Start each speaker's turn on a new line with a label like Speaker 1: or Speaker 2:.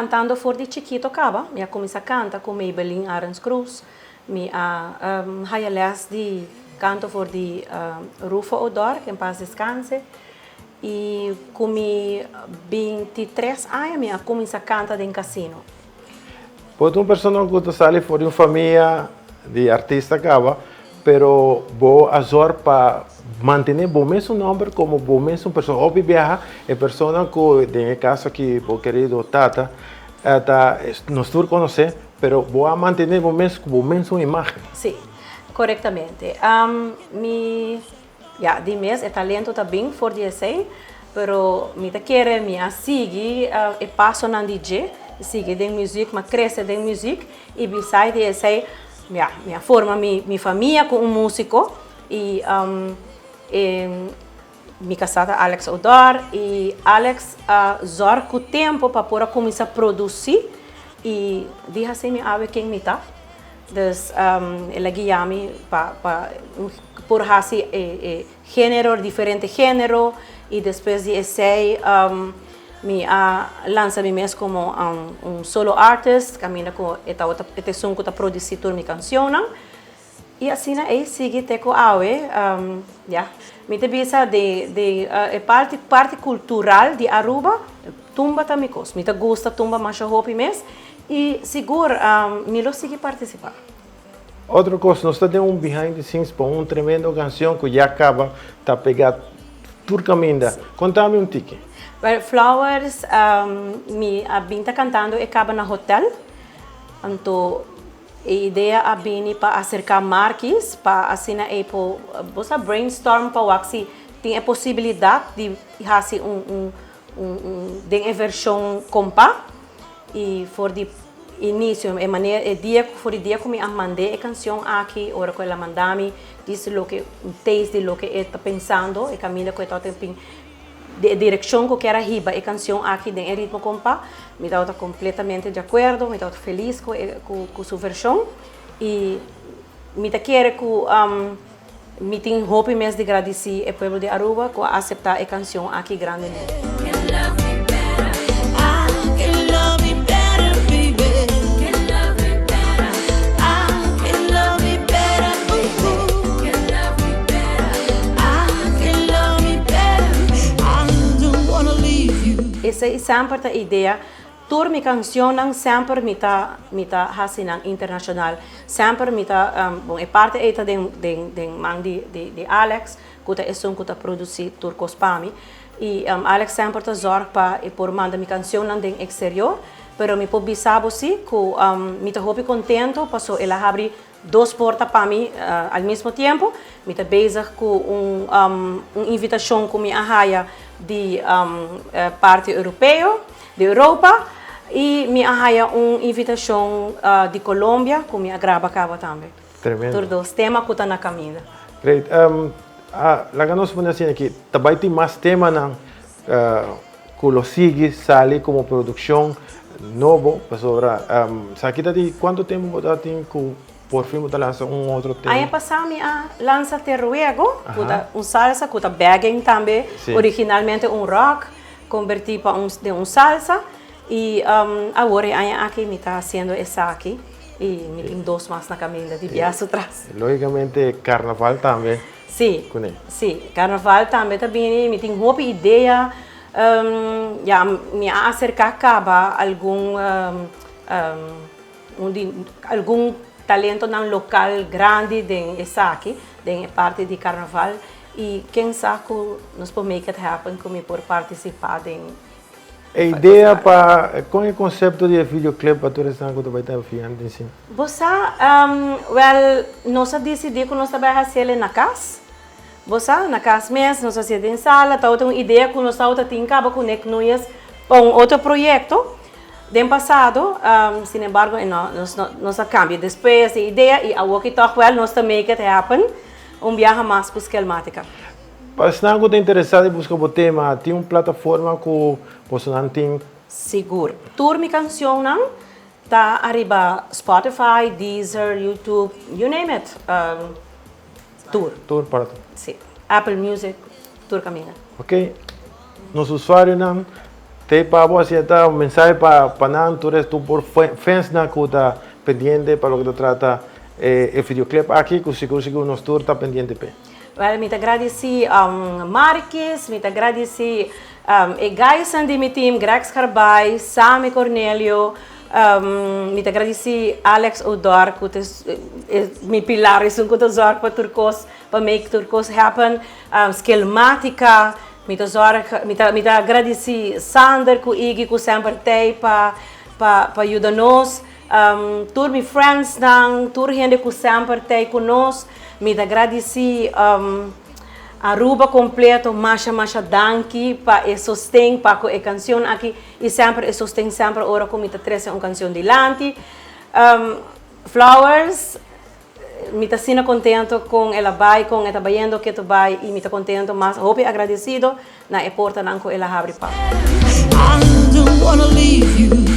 Speaker 1: cantando for di chikito caba. Mi a cuminsa canta cu Maybelline Arends Cruz. Mi a haya les di canto for di Rufo Odor, que en paz descanse. Y cu mi 23 aña mi a cuminsa canta den casino.
Speaker 2: Bo ta un persona cu ta sali for di un famia di artista caba, pero bo a zorg pa mantene bo mesun nomber como bo mesun persona. Hopi biaha e persona cu den e caso aki bo querido tata ta nos tur conoce, pero bo a mantene bo mes cu bo mesun imagen.
Speaker 1: Si, corectamente. Mi Ya, di mes e talento ta bin for di esei, pero mi ta kere mi a sigui e pasonan di dje, sigui den muziek, m'a krese den muziek i beside di esei, ya, mi a forma mi mi famia ku un musiko i e mi kasá ta Alex Odor i Alex a zòrg ku tempu pa por a kuminsá produsí i di hasi mi awe ken mi ta. Dus el a guia mi pa pa por hasi e e genero, diferente genero y despues di esey mi a lansa mi mes como un solo artist caminda cu e tabata e ta esun cu ta produci tur mi cancionnan y asina ey sigui te cu awe ya mi ta bisa di di e parti parti cultural di Aruba tumba ta mi cos mi ta gusta tumba masha hopi mes y sigur mi lo sigui participa.
Speaker 2: Otro cos, nos ta den un behind the scenes pa un tremendo cancion cu ya caba ta pega tur caminda. Conta mi un tiki.
Speaker 1: Well, Flowers, mi a bin ta cantando e caba na hotel. Anto e idea a bini pa acerca Marquis pa asina ey por bo sa brainstorm pa wak si tin e posibilidad di haci un un un den e version compa. Y for di inicio, e manera, e dia, for di dia cu mi a mand'é e cancion aki, ora cu el a manda mi, dice loke, un taste di loke e ta pensando, e caminda cu e tabata pin, di e direccion cu kier a hiba e cancion aki den e ritmo compa, mi tabata completamente di acuerdo, mi tabata feliz cu e, cu, cu su version y mi ta kere cu mi tin hopi mes di gradici e pueblo di Aruba cu a acepta e cancion aki grandemente. Esey semper ta idea. Tur mi cancionnan semper mi ta mi ta haci nan internacional. Semper mi ta bon e parte ey ta den den den man di di di Alex cu ta esun cu ta produci tur cos pa mi. Y Alex semper ta zorg pa e por manda mi cancionnan den exterior. Pero mi por bisa bo si cu mi ta hopi contento paso el a habri dos porta pa mi al mismo tiempo. Mi ta bezig cu un un invitacion cu mi a haya di parti europeo, di Europa, y mi a haya un invitacion di Colombia cu mi a graba caba tambe.
Speaker 2: Tremendo.
Speaker 1: Tur dos tema cu ta na caminda.
Speaker 2: Great. Laga nos pone asina aki, ta bay tin mas temanan cu lo sigui sali como produccion nobo pasobra esaki ta di cuanto tempo bo ta tin cu por fin bo ta lansa un otro tema?
Speaker 1: Aña pasa mi a lansa Te Ruego cu ta un salsa cu ta begging tambe, originalmente un rock converti pa un den un salsa y awor e aña aki mi ta haciendo esaki y mi tin dos mas na caminda di biaha tras.
Speaker 2: Logicamente carnaval tambe.
Speaker 1: Sí,
Speaker 2: Kuné.
Speaker 1: sí, carnaval tambe ta bini, mi tin hopi idea, ya mi a acerca caba algun un di algun talentonan local grandi den esaki, den e parti di carnaval y ken sa cu nos por make it happen cu mi por participa den.
Speaker 2: E idea pa, con e concepto di e videoclip pa tur esnan cu ta bay ta fian den si?
Speaker 1: Bo sa, wel, nos a dicidi cu nos ta bay haciel na cas. Bo sa, na cas mes, nos a haciel den sala, tabata un idea cu nos tabata tin caba cu Nick Nuyes pa un otro proyecto den pasado, sin embargo, e no, nos no, nos a cambia despues e idea y awoki toch wel nos ta make it happen un biaha mas cu Skelmatica.
Speaker 2: Pa esnan ku ta interesá di buska bo tema, tin un plataforma ku bosonan tin?
Speaker 1: Sigur. Tur mi kansionnan ta ariba Spotify, Deezer, YouTube, you name it. Tur.
Speaker 2: Tur parti.
Speaker 1: Si. Apple Music, tur kaminda.
Speaker 2: Ok. Nos usuarionan. T'ei pa bo asina un mensahe pa nan, tur e tur fans nan ku ta pendiente pa loke ta trata e videoclip aki, ku sigur sigur nos tur ta pendiente p'e.
Speaker 1: Well, mi ta gradisí Marquis, mi ta gradisí e guys di mi team, Greg Scarbay, Sammy Cornelio, mi ta gradisí Alex Odor, ku ta mi pilar, esun ku ta zorg pa tur kos, pa make tur kos happen, Skillmatica, mi ta zorg, mi ta gradisí Sander ku Iggy, ku semper t'ei pa yuda nos, tur mi friends nan, tur hende ku semper t'ei ku nos, mi ta gradisí Aruba kompleto, masha masha danki pa e sosten pa e kanshon aki i semper e sosten, semper ora ku mi ta trese un kanshon dilanti. Flowers, mi ta asina kontentu ku el a bai, ku e ta bayendo ku e bai i mi ta kontentu, mas hopi agradesido na e portanan ku el a habri pa.
Speaker 3: I don't wanna leave you.